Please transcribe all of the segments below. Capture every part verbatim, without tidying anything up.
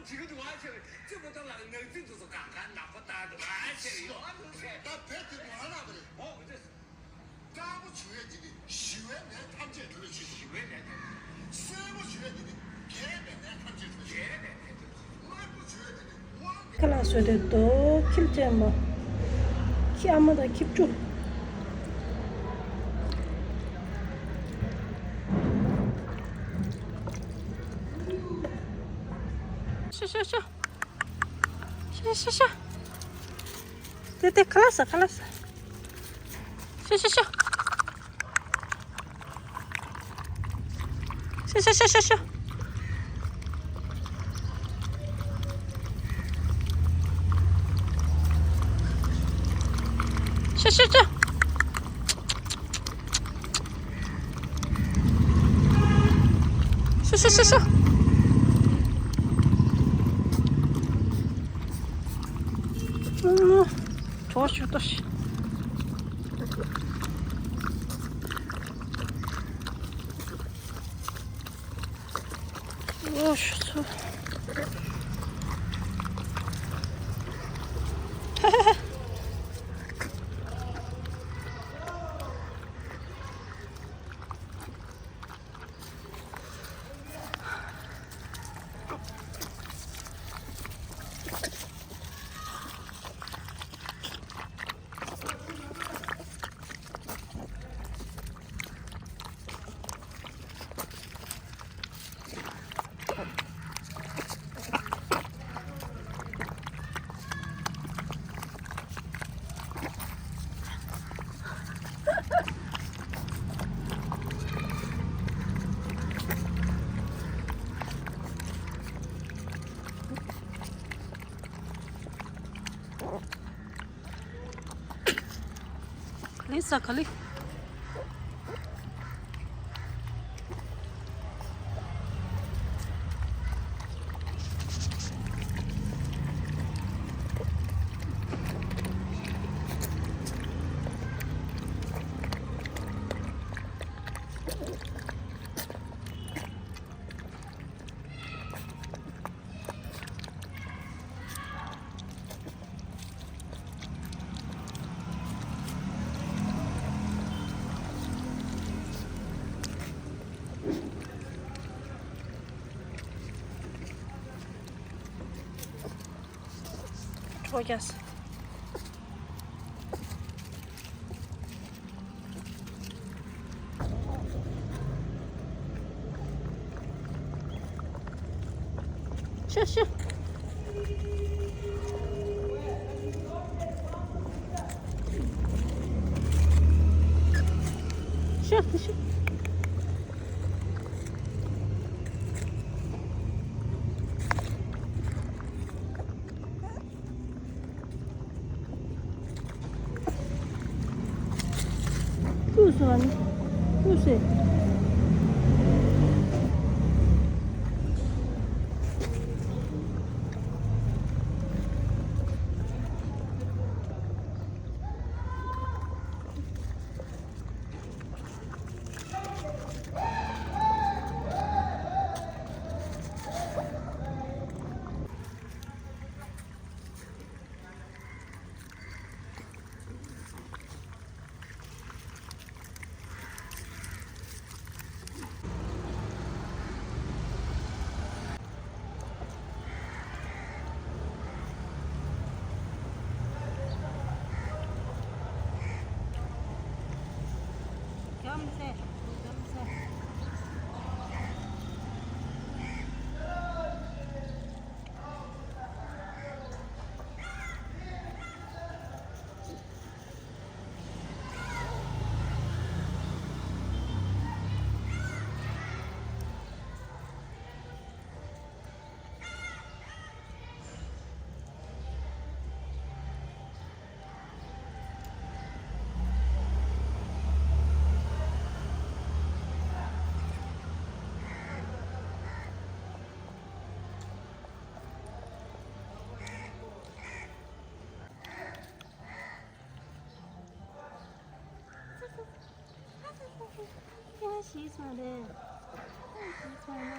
ཅི་གི་འདུག་ཨ་ཆེ་བའི་ཅི་མོ་ཏོ་ལ་ནག་རྩི་འདུག་སོ་གང་གང་ནག་པོ་ལྟ་འདུག་ཨ་ཆེ་བའི་ཡོང་ཨ་འདུག་ཟེར། ད་བོད་དེ་མ་ལ་བ་རེད། ཨོ་ཅེ། དཀར་པོ་བྱུང་ཡས་དེ་ནི་ཞི་བའི་ལས་ཐམས་ཅད་གྲོལ་བའི་ཕྱིར་དུ། ཞི་བའི་ལས་ཐམས་ཅད། གསོན་པོ་བྱུང་ཡས་དེ་ནི་རྒྱས་པའི་ལས་ཐམས་ཅད་གྲོལ་བའི་ཕྱིར་དུ། རྒྱས་པའི་ལས་ཐམས་ཅད། དམར་པོ་བྱུང་ཡས་དེ་ནི་དབང་ཁ་ལག་བཟོས་ཏེ་དོ་ཁྱིམ་ཅན་མོ། ཁྱི་ཨ་མ་དང་ཁྱི་ཕྲུག་ཤོ་ཤོ་ཤོ། ཤོ་ཤོ་ཤོ། དེ་དེ་ཁ་ལག་ཟ་ཁ་ལག་ཟ། ཤོ་ཤོ་ཤོ། ཤོ་ཤོ་ཤོ་ཤོ་ཤོ། ཤོ་ཤོ་ཤོ། ཤོ་ཤོ་ཤོ་ཤོ། ཨུ། གྲོགས་ཤིག་ཏོ་ཤི། ཨོ་ཤུ་ཚོ། ག་ལེ་ཟ་ག་ལེ། ཁྲོ་རྒྱག་སོང་། ཤོ་ཤོ། ཤོ་ཤོ། ཀུ་སུ་ཨ་ནི། ཀུ་སེ། ཁྱེད་རང་ཤི་སོང་རེད། ཁྱེད་རང་ཤི་སོང་ན།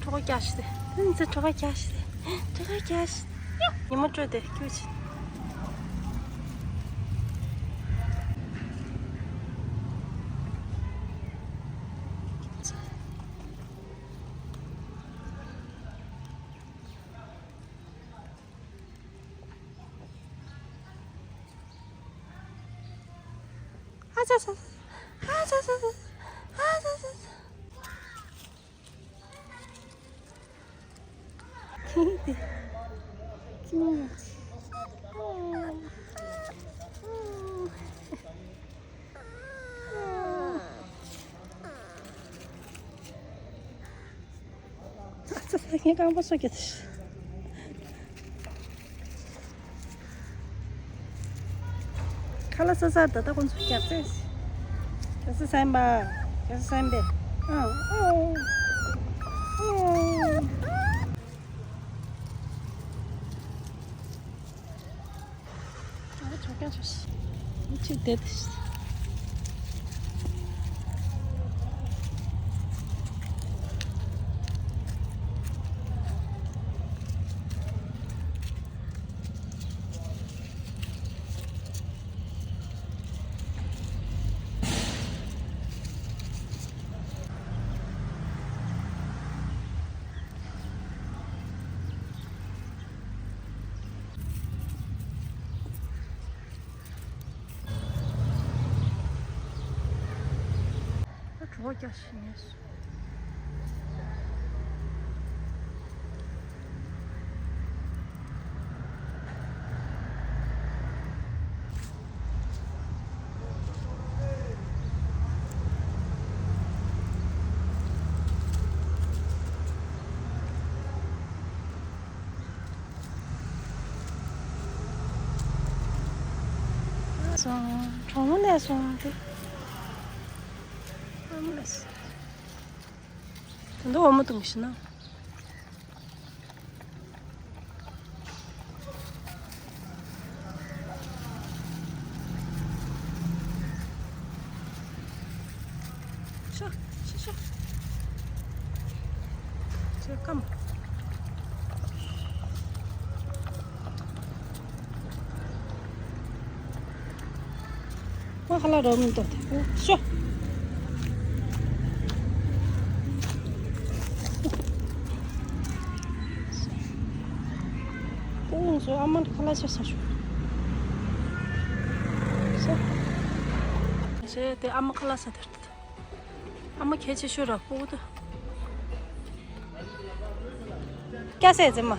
གྲོགས་རྒྱག་ཤི་དེ། ཨ་ནི་ཚེ་གྲོགས་རྒྱག་ཤི་དེ། གྲོགས་རྒྱག་ཤི་དེ། ཉི་མ་དྲོས་དེ་ཁྱོད་ཆེ། ཨ་ཙ་ཙ་ཙ། ཨ་ཙ་ཙ་ཙ། ཨ་ཙ་ཙ་ཙ། ཚ་ཚ་ངས་རྐང་པ་སོ་རྒྱག་ཁ་ལག་ཟ་ཟ། ད་ལྟ་ཁོང་ཚོ་རྒྱག་ཚད། རྒྱག་ས་ཟ་ཡིན་པ། རྒྱག་ས་ཟ་ཡིན་པས། ཨ་ཨོ་ཨོ། ང་ཚོ་ཀྱང་ཚོ་ཞིག་མི་གཅིག་བསྡད་དེ། གྲོགས་རྒྱག་ཤི་ངེས་སོ། སོང་། གྲོགས་མོ་ལས་སོང་དེ། ཨ་མ་ལས་སོང་། དེ་འདྲ་འོ་མ་བཏུང་ཤི་ན། ཤ་ཤ་ཤ། ཁྱེད་ཀམ། ཁ་ལག་རོགས་མི་འདུག་སྟེ། ཤོ། ཁོང་ཚོ་ཨ་མ་ཁ་ལག་ཆ་ས་ཤོ། ཤོ། ཞེས་དེ་ཨ་མ་ཁ་ལག་ས་དེར། ཨ་མ་གལ་ཆེ་ཤོས་ར་ཕྲུ་གུ་དེ། སྐྱ་སེ་ཛེ་མ།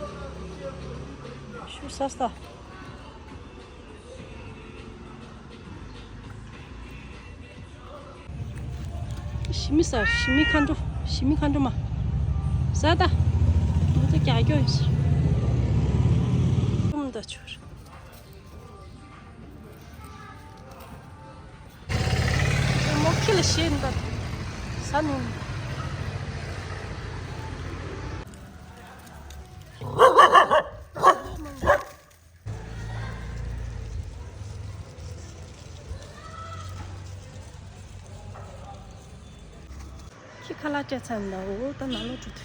ཤུ་ས་ས། ཞི་མི་ཟ། ཞི་མི་མཁའ་འགྲོ། ཞི་མི་མཁའ་འགྲོ་མ། ཟ་ད། ང་ཚོ་རྒྱག་རྒྱུ་ཡིན་ཟེར། ཀུམ་ད་ཆུར། མོ་ཁྱི་ལ་ཞེད་འདུག་ཟ་ནི། ཁྱི་ཁ་ལག་སྤྲད་ཚར་འདུག་ད་ནང་ལོགས་འགྲོ་དུས།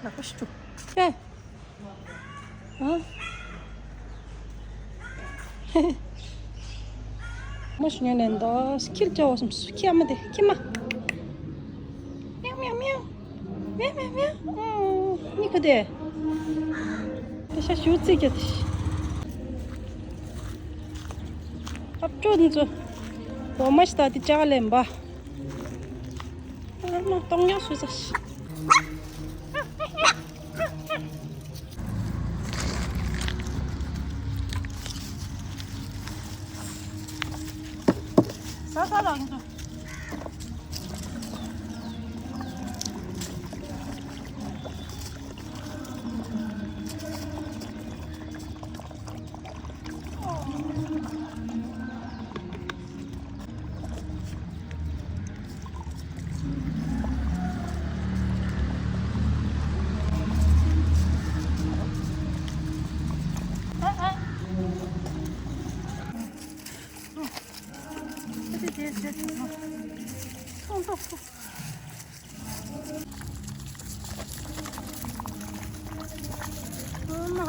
ནག་པོ་ཞིག་འགྲོ། ཨེ། ཨ། མོ་ཞིག་ཉོས་ནས་འདུག་ཁྱིར་བཅའ་བ་སོང་། ཁྱི་ཨ་མ་དེ་ཁྱི་མ། མིའུ་མིའུ་མིའུ། མིའུ་མིའུ་མིའུ། ཨོ། གཉིད་ཁུག་དེ། ཤ་ཤུ་ཚིག་གི་ཨབ་ཅོ་འདི་ཚོ་འོ་མ་ཞིག་ད་དེ་ཅག་ལེན་པ། ཨ་མ་གཏོང་ཡག་སུ་ས་ཤི། ས་ས་ལ་འདུག་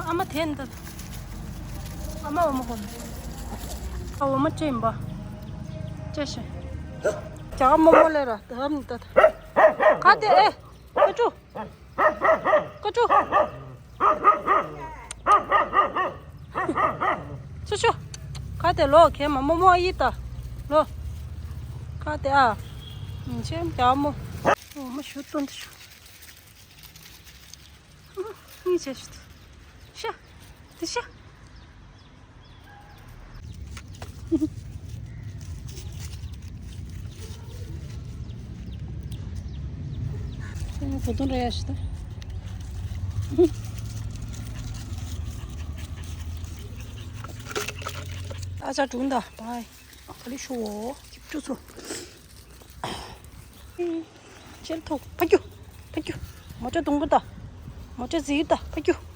ཨ་མ་དེ་འདི། ཨ་མ་འོ་མ་གོ། ཨ་འོ་མ་ཅི་ཡིན་པ། ཅི་ཞིག་རྒྱ་གར་རྨོ་མོ་ལས་ར་དེ་ཧམ་ནི་ད། ག་དེ་ཨེ། ཀ་ཅུ། ཀ་ཅུ། ཆུ་ཆུ། ག་དེ་ལོ་གད་མ་རྨོ་མོ་ཨ་ཡི་ད། ལོ། ག་དེ་ཨ། ཆེ་རྒྱ་མོ། འོ་མ་ཞུ་སྟོན་དུ་ཞུ། ཨུ། གཉིད་སད་ཤི་ཐུ། ཤ། དེ་ཤ། གོ་དོན་རེ་ཡ་ཤི་ཐུ། ཨ་ཅག་དྲུང་ད་བའི། ག་ལེ་ཤོ་བོ། ཅིབ་ཅུ་ཚོ། ཅེལ་ཐོག་ཕ་ཀྱུ། ཕ་ཀྱུ། མོ་ཊ་དུང་གུ་ད། མོ་ཊ་ཟིག་ད་ཕ་ཀྱུ།